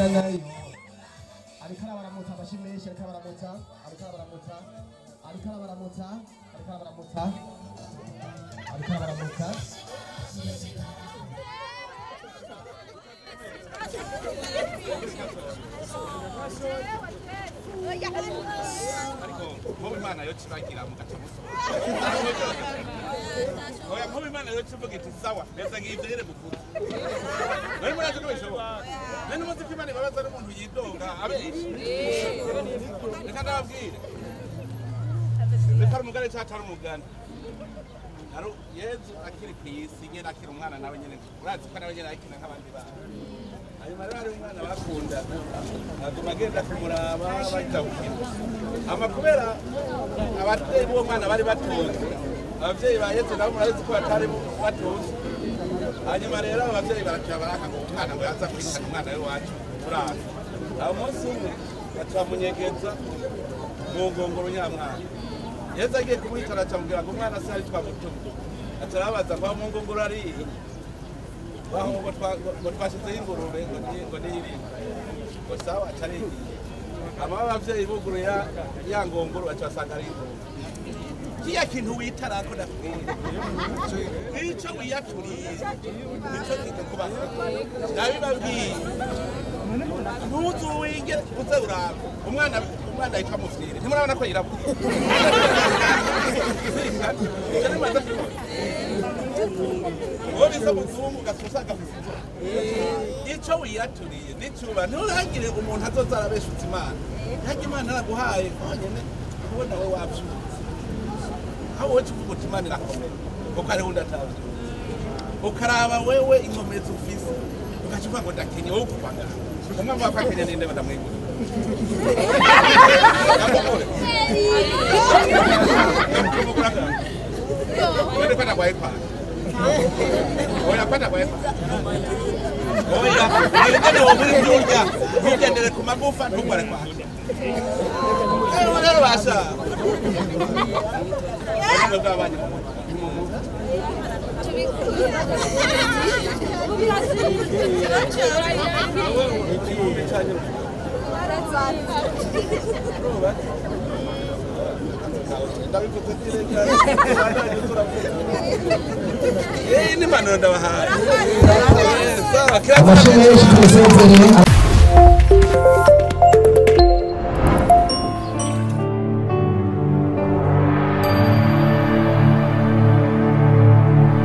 Imana nayo ariko arabaramutsa amashyi menshi, ariko arabaramutsa, ariko arabaramutsa, ariko arabaramutsa, ariko arabaramutsa, ariko arabaramutsa. Ariko nkubu Imana yo kibagira mugaca musoma. Oya, nkubu Imana yo kivuga iti sawa, mbese ngibyo nyene muvuze. Nari murazi ko bishoboka. Nari muzi ko Imana ibabaza n'umuntu yidoga abesha. Reka ndababwire. Reka umugani cyangwa atari umugani. Hari Yezu akiri ku isi nyene akiri umwana nawe nyene, urazi ko nawe nyene akina nk'abandi bana. Hanyuma rero hari umwana bakundana, aguma agenda kumuraba bahita gukina. Hama kubera abavyeyi b'uwo mwana bari batunze, abavyeyi ba Yezu nabo murabizi ko batari batunze. Hanyuma rero abo bavyeyi baraca baraka ngo umwana ngo yaza kwihana umwana w'iwacu turaza. Aho umunsi umwe baca bamunyegeza mu ngongoro nyamwana. Yezu agiye kumuhitana aca amubwira ngo umwana se ari twamutumye. Aca arabaza ngo aho mu ngongoro ari iyihe? Aho ngo twashizeho ingurube ngo niyirinde. Ngo sawa aca arigiye. Hama abavyeyi buguruye ya ngongoro baca basanga ari ingurube. Kiya kintu witarako ndakubwira. Ico wiyaturiye nico kikubaho. Ndabibabwiye. Ntuzuwigere uze urabe. Umwana yitwa Mufyiri. Ntimurabona ko yirabura. Uwo bisa muzungu gasusa gafise inzoka. Ico wiyaturiye nicuba nturangire umuntu azoza arabeshutsa Imana. Ntabwo Imana yaraguhaye konyene kubona we wavyutse. Aho wowe uvuga uti Imana irakomeye kuko hariho undi atavyutse. Ukaraba wewe inkomezi ufise ugaca uvuga ngo ndakenye wowe kuva ngaha. Umwe avuga ko akenye ninde ndamwigurira. Ndamugure. Ndamugura ngaha. None ko ndagwaye kwaka. Oya ko ndagwaye kwaka. Oya, none wobura ivyo urya. Ntugendere ku magufa ntugware kwaka. Ewe rero basha. Ubuzima bw'abana mu mutwe. Igihumbi cyanyu. Ndabivuze ni impanuro ndabahaye. Sawa, Amashyi menshi tumusezere.